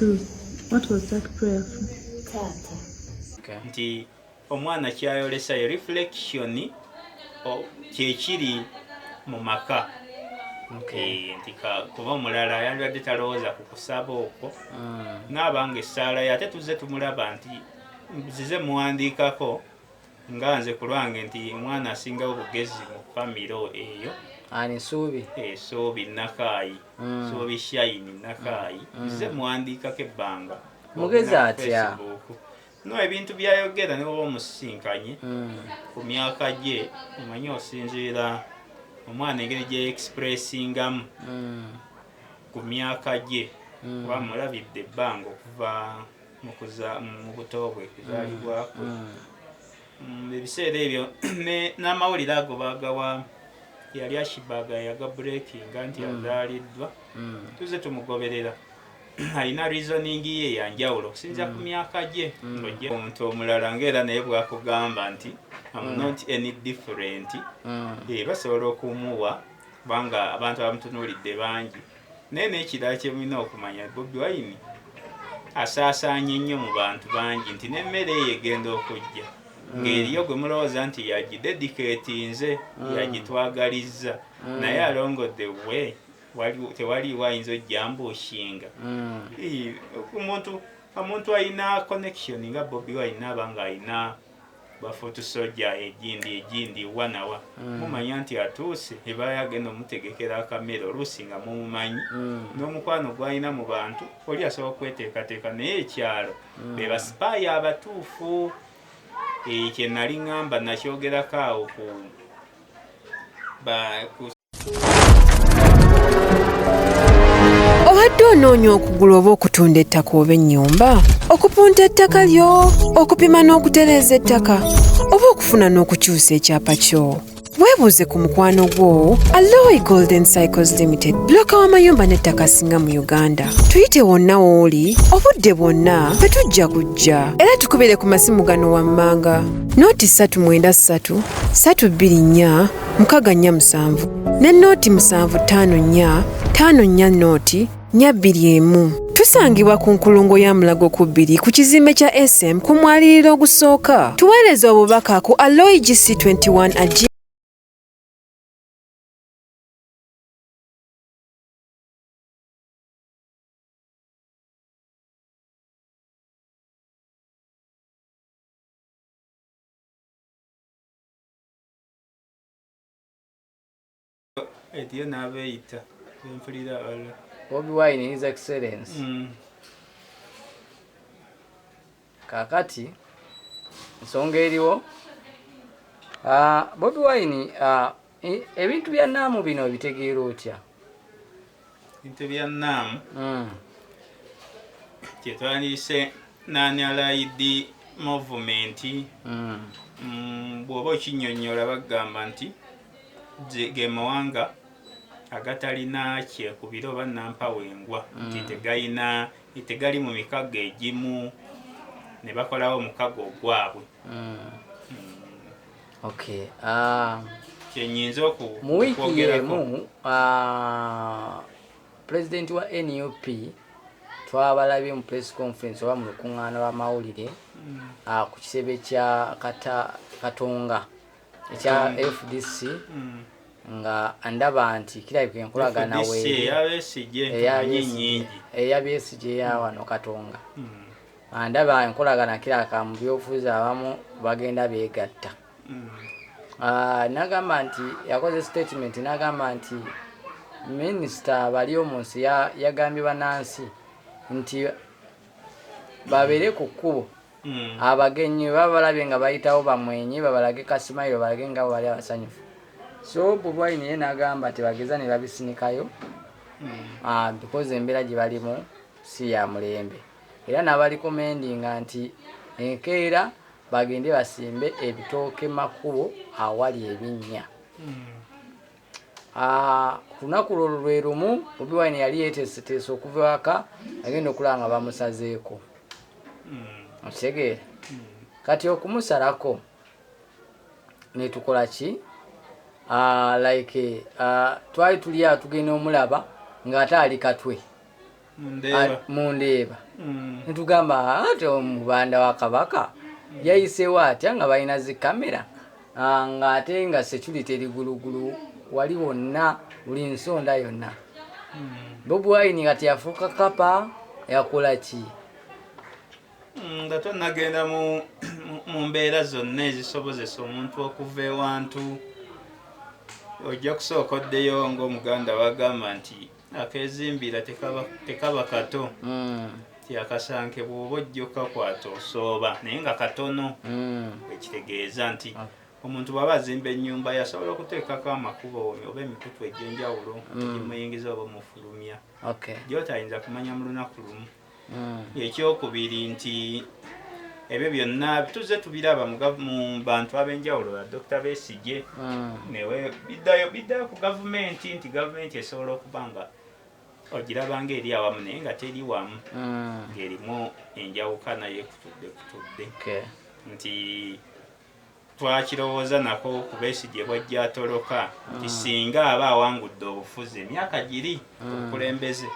To? What was that prayer for? Taata. Nti omwana kyayolesa ye reflection kyekiri mu maka. Nti kuba omulala yandibadde talowooza ku kusaba okwo, naaba nga essaala ye ate tuzze tumulaba nti nzize muwandiikako nga nze ku lwange nti omwana asingawo bugezi mu famire eyo. Ani? Suubi? Suubi Nakaayi. Suubi Shayini Nakaayi. Nzize muwandiikako ebbanga. Mugezi atya? Facebook. No, ebintu byayogera ne bwoba omusisinkanye ku myaka gye, omanyi osinziira omwana engeri gye expressingamu ku myaka gye, kuba mulabidde ebbanga okuva mu buto bwe, kuzaalibwa kwe. Ebiseera ebyo n'amawulire ago bagawa yali Ashibaga yagabreakinga nti azaaliddwa. Tuze tumugoberera, alina reasoning ye yanjawulo okusinziira ku myaka gye. Ng'ojja omuntu omulala ngaera naye bwakugamba nti am not any different, basobola okumuwa kubanga abantu abamutunuulidde bangi. Naye n'ekirala kyemulina okumanya, Bobi Wine asaasaanye nnyo mu bantu bangi, nti n'emmere eyo egenda okujja ng'eriyo gwe mulowooza nti yagidedicatinze, yagitwagalizza, naye alongodde we tewaliiwo ayinza ojjambushinga. Omuntu alina connection nga Bobi Wine aba nga alina bafoot soldier egindi egindi wanawa, mumanya nti atuuse ebayo agenda omutegekera akamere, oluusi nga mumumanyi n'omukwano gwalina mu bantu, oli asobola okweteekateeka. Naye ekyalo be basipaayi abatuufu. Kye nali ŋŋamba nakyogerako awo ku ku Obadde onoonya okugula oba okutunda ettaka oba ennyumba, okupunta ettaka lyo, okupima n'okutereeza ettaka, oba okufuna n'okukyusa ekyapa kyo? Weebuuze ku mukwano gwo Aloy Golden Cycles Limited, bulooka w'amayumba n'ettaka asinga mu Uganda. Tuyite wonna w'oli, obudde bwonna, ffe tujja kujja. Era tukubire ku masimu gano wammanga: 0 393 324 647 ne 0 754 540 421. Tusangibwa ku nkulungo ya Mulago ku 2 ku kizimbe kya SM ku mwaliriro ogusooka. Tuweereza obubaka ku aloy gc21 at Eriyo n'abeeyita bempulira abalala. Bobi Wine, His Excellence. Kakati ensonga eriwo, Bobi Wine, ebintu bya naamu bino obitegeera otya? Ebintu bya naamu, kyetwandiyise non-aligned movement, bw'oba okinnyonnyola bagamba nti ge mawanga agatalina kyekubira oba nampawengwa, nti tegayina, tegali mu mikago egimu, ne bakolawo omukago ogwabwe. Okay. Kyenyinza Mu wiiki okwogerako. yemu, pulezidenti wa NUP twabalabye mu press conference oba mu lukuŋŋaana lw'amawulire ku kitebe kya Katonga ekya FDC, nga ndaba nti kirabika enkolagana FDC weeri. Eya Besigye, ntumanyi nnyingi. Eya Besigye eya wano Katonga. Ndaba enkolagana kiraka mu byobufuzi abamu bagenda beegatta. Nagamba nti yakoze statement, nagamba nti minisita bali omunsi yagambye bannansi nti babeere ku kkubo, abagenyi baba balabye nga bayitawo bamwenye, babalage kasimayo, babalage nga bwe bali abasanyufu. So Bobi Wine ye nagamba tebageza ne babisinikayo, because embeera gye balimu si ya mulembe, era n'abarecommendinga nti enkeera bagende basimbe ebitooke makubo awali ebinnya. Ku lunaku lwo lwe lumu Bobi Wine yali yeeteeseteese okuva ewaka, agenda okulaba nga bamusazeeko. Okitegeera? Kati okumusalako netukola ki? Like, twali tuli awo tugenda omulaba ng'ate ali Katwe. Mu Ndeeba. Netugamba ate omubanda wa Kabaka yayiseewo atya nga balina zikamera, ng'ate nga security eri gulugulu wali wonna, buli nsonda yonna. Bobi Wine kati yafuuka kapa, yakola ki? Nga tonagenda mu mbeera zonna ezisobozesa omuntu okuva ewantu, ojja kusooka oddeyo ng'Omuganda wagamba nti akezimbira tekaba kato, ti akasanke bw'oba ojja okakwata osooba, naye nga katono. Ekitegeeza nti omuntu bw'aba azimba ennyumba yasobola okuteekako amakubo oba emikutu egy'enjawulo egimuyingiza oba omufulumya, gy'otayinza kumanya mu lunaku lumu. Ekyokubiri nti ebyo byonna tuzze tubiraba mu bantu ab'enjawulo ba Dr. Besigye, newe biddayo ku gavumenti, nti gavumenti esobola okuba nga ogiraba nga eri awamu naye nga teri wamu, ng'erimu enjawukana yeekutudde kutudde. Nti twakirowooza nako ku Besigye bwajja atoloka nti singa aba awangudde obufuzi emyaka giri obukulembeze,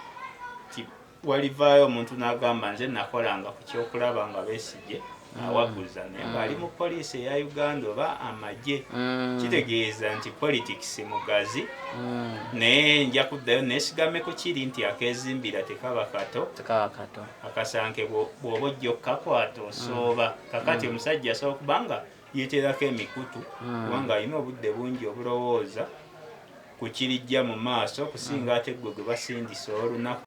ti walivaayo omuntu n'agamba nze nakolanga ku kyokulaba nga Besigye awaguza, naye ng'ali mu poliisi eya Uganda oba amagye. Kitegeeza nti politics mugazi, naye nja kuddayo neesigame ku kiri nti akezimbira tekaba kato. Tekaba kato. Akasanke bw'oba ojja okukakwata osooba. Kakati omusajja asobola okuba nga yeeterako emikutu, kubanga alina obudde bungi obulowooza ku kirijja mu maaso okusinga ate gwe gwe basindisa olunaku.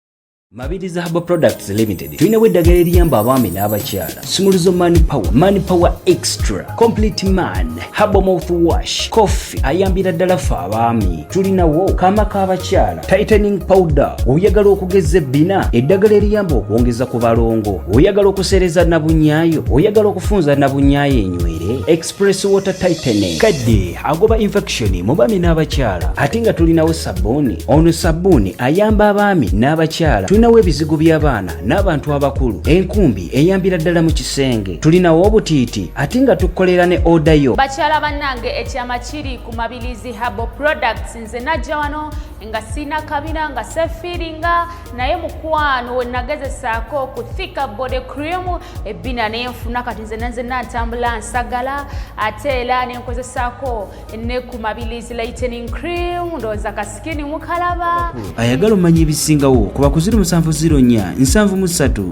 Mabirizi Herbal Products Limited tulinawo eddagala eriyamba abaami n'abakyala: Sumuluzo Man Power, Man Power Extra, Complete Man, Herbal Mouth Wash, Coffee ayambira ddala ffe abaami. Tulinawo kaama k'abakyala, Tightening Powder, oyagala okugeza ebbina, eddagala eriyamba okwongeza ku balongo, oyagala okuseereza nabunyaayo, oyagala okufunza nabunyaayo enywere, Express Water Tightening, kadde agoba infection mu baami n'abakyala. Ate nga tulinawo sabbuuni, ono sabbuuni ayamba abaami n'abakyala. Tulinawo ebizigo by'abaana n'abantu abakulu, enkumbi eyambira ddala mu kisenge. Tulinawo obutiiti, ate nga tukolera ne order yo. Bakyala bannange, ekyama kiri ku Mabilizi Herbal Products. Nze najja wano nga sirina kabina, nga sefiiringa, naye mukwano we nagezesaako ku Thicker Body Cream, ebbina nenfuna. Kati nze nanze nantambula nsagala. Ate era nenkozesaako ne ku Mabilizi Lightening Cream, ndowooza ka skin mukalaba. Ayagala omanya ebisingawo kuba ku 0704 73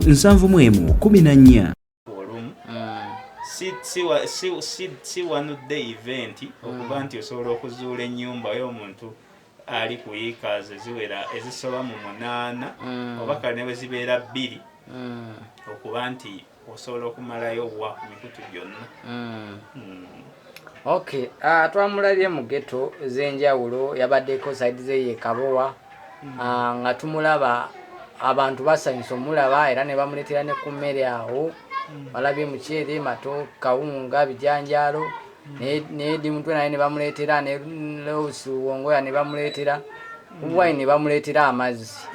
71 14. Olumu si one day event okuba nti osobola okuzuula ennyumba y'omuntu ali ku acres eziwera ezisoba mu 8 oba kale ne bwe zibeera 2, okuba nti osobola okumalayo wa ku mikutu gyonna. Okay, twamulabye mu ghetto ez'enjawulo, yabaddeko side ze ye Kabowa. Nga tumulaba abantu basanyusa omulaba, era ne bamuleetera ne ku mmere awo. Balabye muceere, mato, kawunga, bijanjaalo, ne Dimutwe naye ne bamuleetera, ne Lewis Wongoya ne bamuleetera Wine, ne bamuleetera amazzi.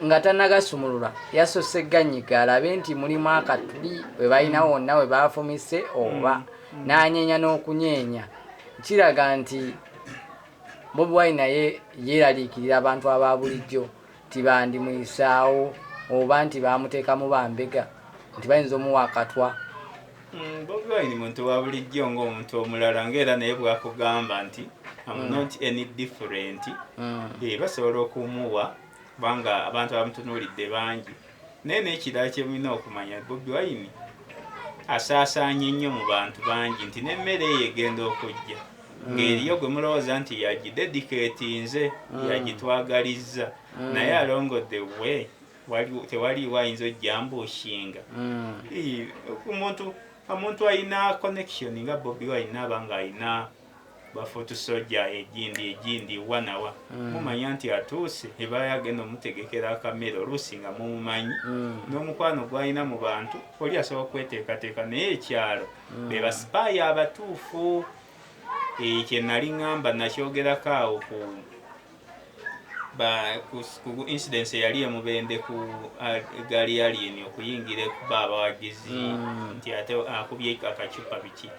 Nga tannagasumulula yasoose ganyiga alabe nti mulimu akatuli we balina wonna we baafumise oba n'anyeenya n'okunyeenya. Kiraga nti Bobi Wine naye yeeraliikirira abantu aba bulijjo nti bandimuyisaawo oba nti bamuteekamu bambega nti bayinza omuwa akatwa. Bobi Wine muntu wa bulijjo ng'omuntu omulala, ng'era naye bwakugamba nti am not any different. Basobola okumuwa kubanga abantu abamutunuulidde bangi, naye n'ekirala kyemulina okumanya, Bobi Wine asaasaanye nnyo mu bantu bangi, nti n'emmere eyo egenda okujja ng'eriyo gwe mulowooza nti yagidedicatinze, yagitwagalizza, naye alongodde we tewaliiwo ayinza ojjambushinga. Omuntu alina connection nga Bobi Wine aba nga alina ba foot soldier egindi egindi wanawa, mumanya nti atuuse ebayo agenda omutegekera akamere, oluusi nga mumumanyi n'omukwano gwalina mu bantu, oli asobola okweteekateeka. Naye ekyalo be ba spy abatuufu. Kye nali ŋŋamba nakyogerako awo ku incidence eyali emubende ku gaali ya Alien okuyingira ekuba abawagizi, nti ate akubye akacupa biki,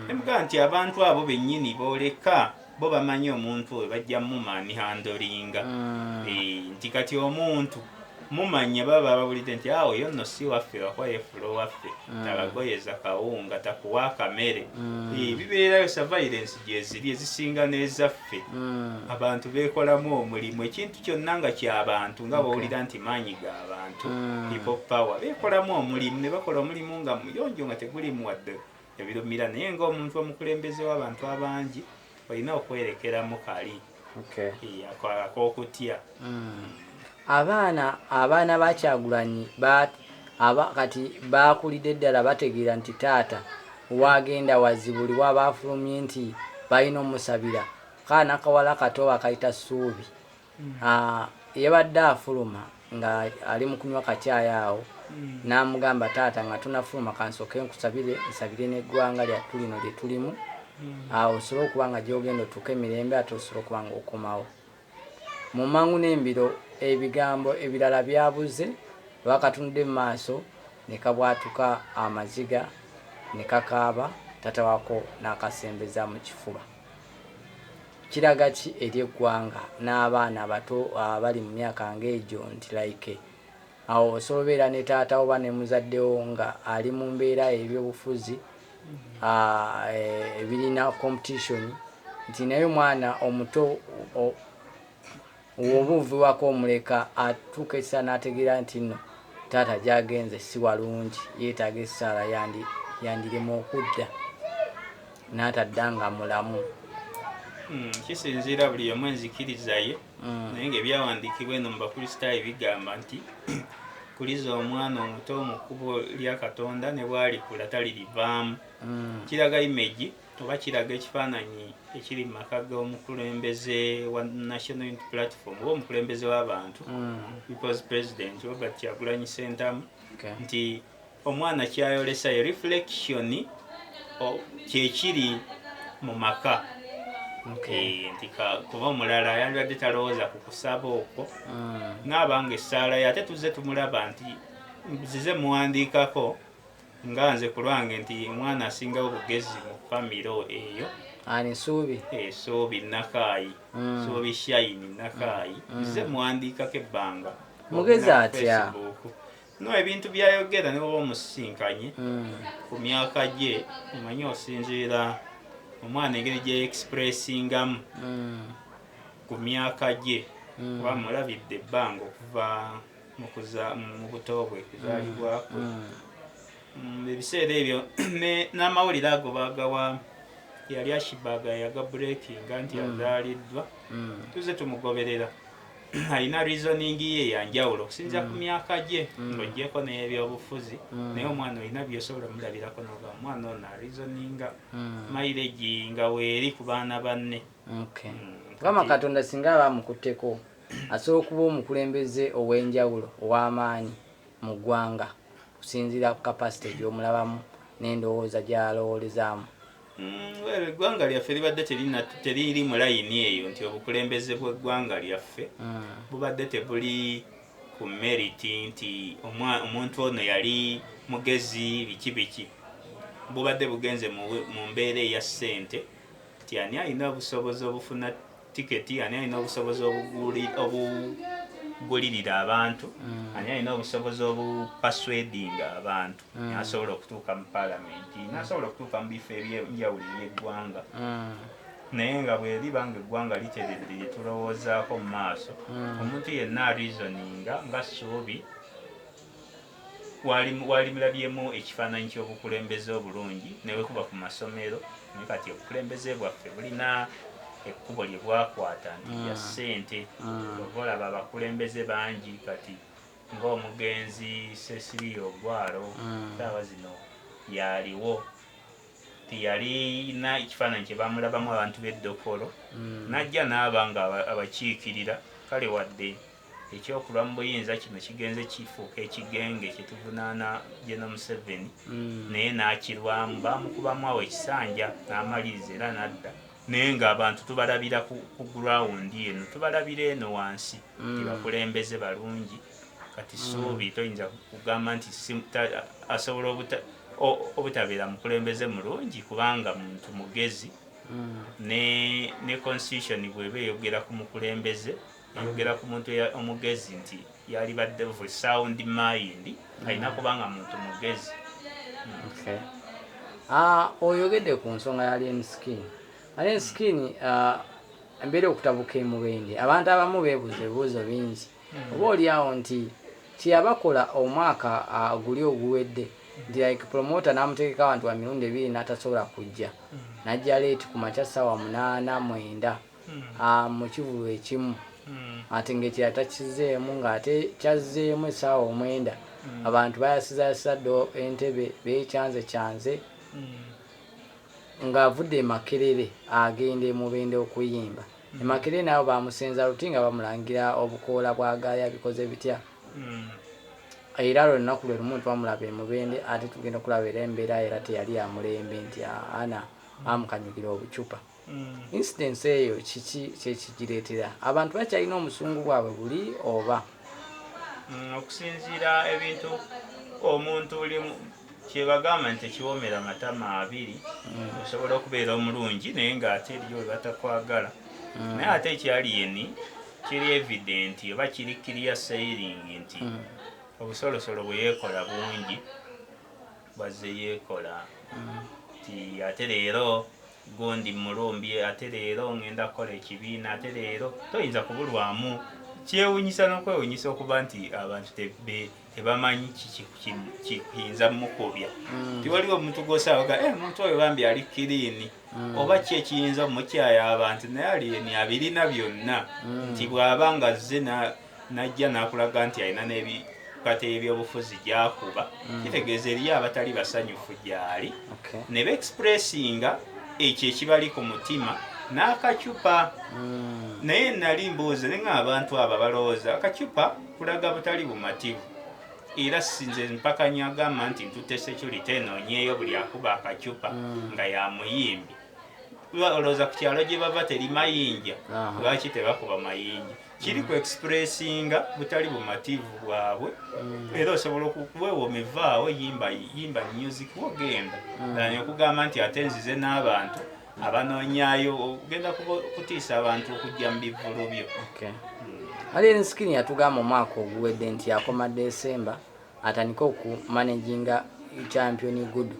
nemugamba nti abantu abo bennyini booleka. Bo bamanyi omuntu oyo bajja mumanhandlinga. Nti kati omuntu mumanya baba babulidde nti awo yo nno si waffe, wakuba yefulo waffe, tabagoyeza kawunga, takuwa akamere. Bibeerayo surveillance gyeziri ezisinga n'ezaffe. Abantu beekolamu omulimu, ekintu kyonna nga kyabantu, nga bawulira nti maanyi g'abantu, people power, beekolamu omulimu ne bakola omulimu nga muyonjo, nga tegulimu wadde ebirumira. Naye ng'omuntu omukulembeze w'abantu abangi olina okwerekeramu kali ak'okutya. Abaana ba Kyagulanyi kati bakulidde ddala, bategeera nti taata wagenda wazibu. Buli waba afulumye nti balina omusabira. Kaana kawala kato akayita Ssuubi. Yabadde afuluma nga ali mu kunywa kacyayi awo, n'amugamba, "Taata, nga tunafuluma, kansooke nkusabire, nsabire n'eggwanga lyattu lino lye tulimu, awo osobole okuba nga gy'ogenda otuuka emirembe, ate osobole okuba nga okomawo mu mangu." N'embiro ebigambo ebirala byabuze, lwakatunudde mu maaso ne kabwatuka amaziga ne kakaaba, taata wako n'akasembeza mu kifuba. Kiraga ki eri eggwanga n'abaana abato abali mu myaka ng'egyo nti like awo osobola obeera ne taata oba ne muzaddewo nga ali mu mbeera ebyobufuzi ebirina competition, nti naye omwana omuto woba oviwako omuleka atuuka ekiseera n'ategeera nti nno taata gyagenze si walungi, yeetaaga essaala, yandirema okudda n'atadda nga mulamu? Kisinziira buli omu enzikiriza ye. Naye ngaebyawandiikibwa eno mu Bakristaayo bigamba nti kuliza omwana omuto mu kkubo lya Katonda, ne bwalikula talirivaamu. Kiraga image oba kiraga ekifaananyi ekiri mu maka g'omukulembeze wa National Unity Platform oba omukulembeze w'abantu, People's President Robert Kyagulanyi Ssentamu, nti omwana kyayolesa ye reflection kyekiri mu maka. Nti kuba omulala yandibadde talowooza ku kusaba okwo, naabanga essaala ye. Ate tuzze tumulaba nti nzize muwandiikako nga nze ku lwange nti omwana asingawo bugezi mu famire eyo. Ani, Suubi? Suubi Nakaayi. Suubi Shine Nakaayi, nzize muwandiikako ebbanga. Mugezi atya? Facebook. No, ebintu byayogera ne woba omusisinkanye ku myaka gye, omanyi osinziira omwana engeri gye expressingamu ku myaka gye, kuba mulabidde ebbanga okuva mu buto bwe, kuzaalibwa kwe. Ebiseera ebyo n'amawulire ago bagawa yali Ashibaga yagabreakinga nti azaaliddwa. Tuze tumugoberera, alina reasoning ye yanjawulo okusinziira ku myaka gye, ng'oggyeko n'ebyobufuzi. Naye omwana olina byosobola omulabirako noga omwana ono areasoninga mileage nga weeri ku baana banne. Mukama Katonda singa aba amukutteko, asobola okuba omukulembeze ow'enjawulo ow'amaanyi mu ggwanga okusinziira ku capacity gy'omulabamu n'endowooza gy'alowoolezaamu. Well, eggwanga lyaffe libadde teriri mu layini eyo nti obukulembeze bw'eggwanga lyaffe bubadde tebuli ku merit, nti omuntu ono yali mugezi biki biki. Bubadde bugenze mu mbeera eya ssente, nti ani alina obusobozi obufuna tiketi, ani alina obusobozi obugulirira abantu, ani alina obusobozi obupersuadinga abantu, nasobola okutuuka mu palamenti, nasobola okutuuka mu bifo ebyenjawulo ebyeggwanga. Naye nga bweriba nga eggwanga literedde lye tulowoozaako mu maaso, omuntu yenna areasoninga nga Suubi walimulabyemu ekifaananyi ky'obukulembeze obulungi newekuba ku masomero. Naye kati obukulembeze bwaffe bulina ekkubo lye bwakwata nti lya ssente. Oba olaba abakulembeze bangi kati ng'omugenzi Cecilia Ogwalo, saawa zino yaliwo, tiyalina ekifaananyi kye bamulabamu abantu b'eddokolo, najja n'aba nga abakiikirira. Kale wadde ekyokulwa mu buyinza kino kigenze kifuuka ekigenge kyetuvunaana General Museveni, naye n'akirwamu, bamukubamu awo ekisanja n'amaliriza era n'adda. Naye ng'abantu tubalabira ku ground eno, tubalabira eno wansi tibakulembeze balungi. Kati Suubi toyinza kugamba nti asobola obutabeera mukulembeze mulungi, kubanga muntu mugezi. Ne constitution bweba eyogera ku mukulembeze, eyogera ku muntu omugezi nti yalibadde of sound mind, alina kubanga muntu mugezi. Okay. Ah, oyogedde ku nsonga ya Alien Skin. Alien Skin, embeera okutabuka emubende, abantu abamu beebuuza ebibuuzo bingi, oba oli awo nti kyeyabakola omwaka guli oguwedde, nti like promoter n'amutegeka abantu ba mirundi ebiri n'atasobola kujja, n'ajja late ku makya ssaawa 8 9 mu kivulu ekimu, ate ng'ekirala takizeemu, ng'ate kyazzeemu essaawa 9, abantu bayasizayasiza ddo entebe, beekyanze kyanze, ng'avudde e Makerere agenda e Mubende okuyimba. E Makerere nabo bamusenza luti nga bamulangira obukoola bwagaali abikoze bitya. Era lwe lunaku lwe lumu twamulaba e Mubende, ate tugenda okulaba era embeera era teyali ya mulembe, nti ana bamukanyugira obucupa. Incidence eyo kiki kyekigireetera? Abantu bakyalina omusungu bwabwe buli oba? Okusinziira ebintu omuntu buli kyebagamba nti ekiwoomera matama abiri. Osobola okubeera omulungi naye ng'ate eriyo we batakwagala. Naye ate ekya Alien kiri evident oba kiri clear sailing nti obusolosolo bwe yeekola bungi bwazze yeekola, nti ate leero gundi mulumbi, ate leero ngenda kukola ekibiina, ate leero toyinza kubulwamu. Kyewunyisa n'okwewunyisa okuba nti abantu tebamanyi kiyinza mukubya. Tiwaliwo omuntu gwosaaga, eh, omuntu oyo bambi ali clean, oba ki ekiyinza omukyaya abantu, naye Alien abirina byonna, nti bw'aba nga azze najja n'akulaga nti alina n'ebikwata ebyobufuzi gyakuba, kitegeeza eriyo abatali basanyufu gyali ne beexpressinga ekyo ekibali ku mutima n'akacupa. Naye nali mbuuza naye nga abantu abo balowooza akacupa kulaga butali bumativu. Era sinze mpakanya agamba nti ntutte security enoonyeeyo buli akuba akacupa nga ya muyimbi. Olowooza ku kyalo gye bava teri mayinja? Lwaki tebakuba mayinja? Kiri ku expressinga butali bumativu bwabwe. Era osobola okuweewomevaawo, yimba yimba music wogenda ddala okugamba nti ate nzize n'abantu abanoonyaayo, ogenda kutiisa abantu okujja mu bivvulu byo. Okay. Alien Skin yatugamba omwaka oguwedde nti akoma December atandike okumanaginga Champion Good,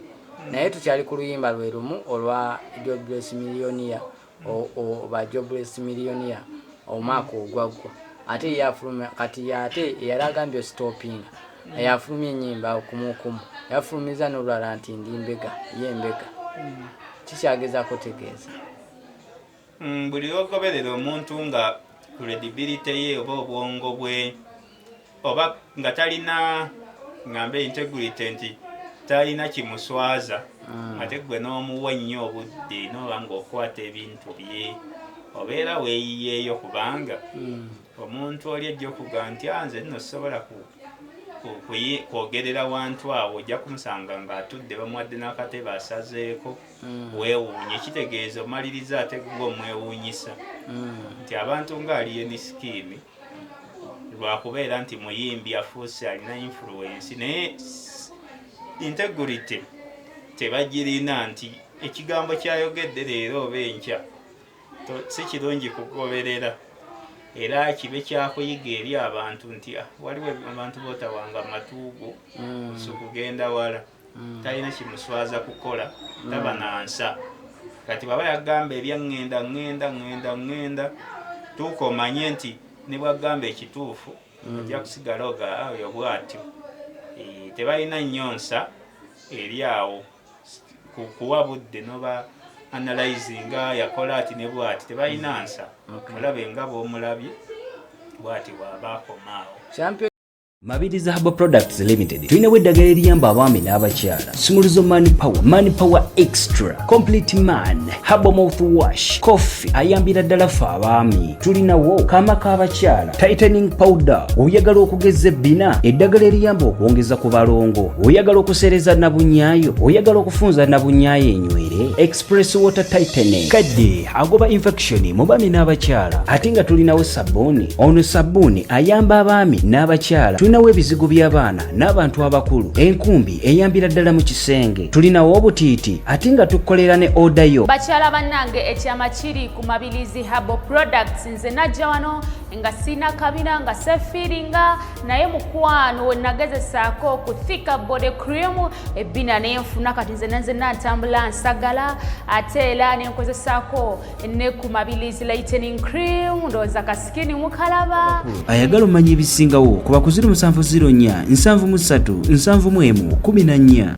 naye tukyali ku luyimba lwe lumu olwa Jobless Millionaire oba Jobless Millionaire omwaka ogwaggwa. Ate ye afulumya kati, ate eyali agambye stoppinga, yafulumya ennyimba okumukumu, yafulumiza n'olulala nti ndi mbega ye mbega. Kikyagezaako tegeeza? Buli lwogoberera omuntu nga credibility ye oba obwongo bwe oba nga talina, ngambe integrity, nti talina kimuswaza, ate gwe n'omuwa ennyo obudde noba ng'okwata ebintu bye, obeera weeyiyeeyo, kubanga omuntu oli ajja okuga nti, "Ah, nze nno sobola kwogerera wantu awo." Ojja kumusanga ng'atudde bamuwadde n'akatebe asazeeko. Weewuunye, kitegeeza omaliriza ate gwe omwewuunyisa nti abantu nga Alien Skin lwakubeera nti muyimbi afuuse alina influence, naye integrity tebagirina, nti ekigambo kyayogedde leero oba enkya si kirungi kugoberera. Era kibe kyakuyiga eri abantu nti, ah, waliwo abantu bootawanga amatuugo si kugenda wala. Talina kimuswaza kukola, taba nansa. Kati bwaba yagamba ebya ŋŋenda ŋŋenda ŋŋenda ŋŋenda, tuuka omanye nti ne bwagamba ekituufu ojja kusigala oga, "Ah, oyo bw'atyo." Eh, tebalina nnyo nsa eri awo kuwa budde noba analyzinga yakola ati ne bw'ati, tebalina nsa. Mulabe nga bw'omulabye bw'ati bw'aba akomaawo. Champion. Mabirizi Herbal Products Limited tulinawo eddagala eriyamba abaami n'abakyala: Sumuluzo Man Power, Man Power Extra, Complete Man, Herbal Mouth Wash, Coffee ayambira ddala ffe abaami. Tulinawo kaama k'abakyala, tightening powder, oyagala okugeza ebbina, eddagala eriyamba okwongeza ku balongo, oyagala okuseereza nabunyaayo, oyagala okufunza nabunyaayo enywere, Express Water Tightening, kadde agoba infection mu baami n'abakyala. Ate nga tulinawo sabbuuni, ono sabbuuni ayamba abaami n'abakyala. Tulina Tulinawo ebizigo by'abaana n'abantu abakulu, enkumbi eyambira ddala mu kisenge. Tulinawo obutiiti ate nga tukolera ne order yo. Bakyala bannange, ekyama kiri ku Mabilizi Herbal Products. Nze najja wano nga sina kabina, nga sefiiringa, naye mukwano we nagezesaako ku Thicker Body Cream ebbina nenfuna. Kati nze nenzenna ntambula nsagala. Ate era nenkozesaako ne ku Mabilizi Lightening Cream, ndowooza ka skin mukalaba. Ayagala omanya ebisingawo kuba ku 0704 73 71 14.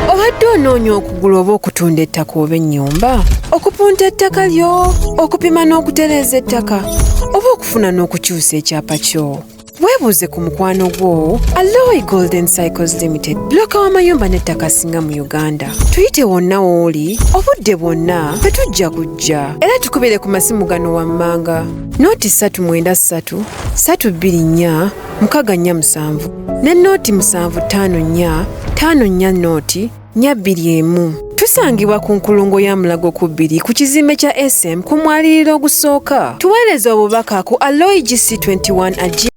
Obadde onoonya okugula oba okutunda ettaka oba ennyumba, okupunta ettaka lyo, okupima n'okutereeza ettaka, oba okufuna n'okukyusa ekyapa kyo? Weebuuze ku mukwano gwo Aloy Golden Cycles Limited, bulooka w'amayumba n'ettaka asinga mu Uganda. Tuyite wonna w'oli, obudde bwonna, fe tujja kujja. Era tukubire ku masimu gano wammanga: 0 393 324 647 ne 0 754 54 0 421. Tusangibwa ku nkulungo ya Mulago ku 2 ku kizimbe kya SM ku mwaliriro ogusooka. Tuweereza obubaka ku aloygc21 at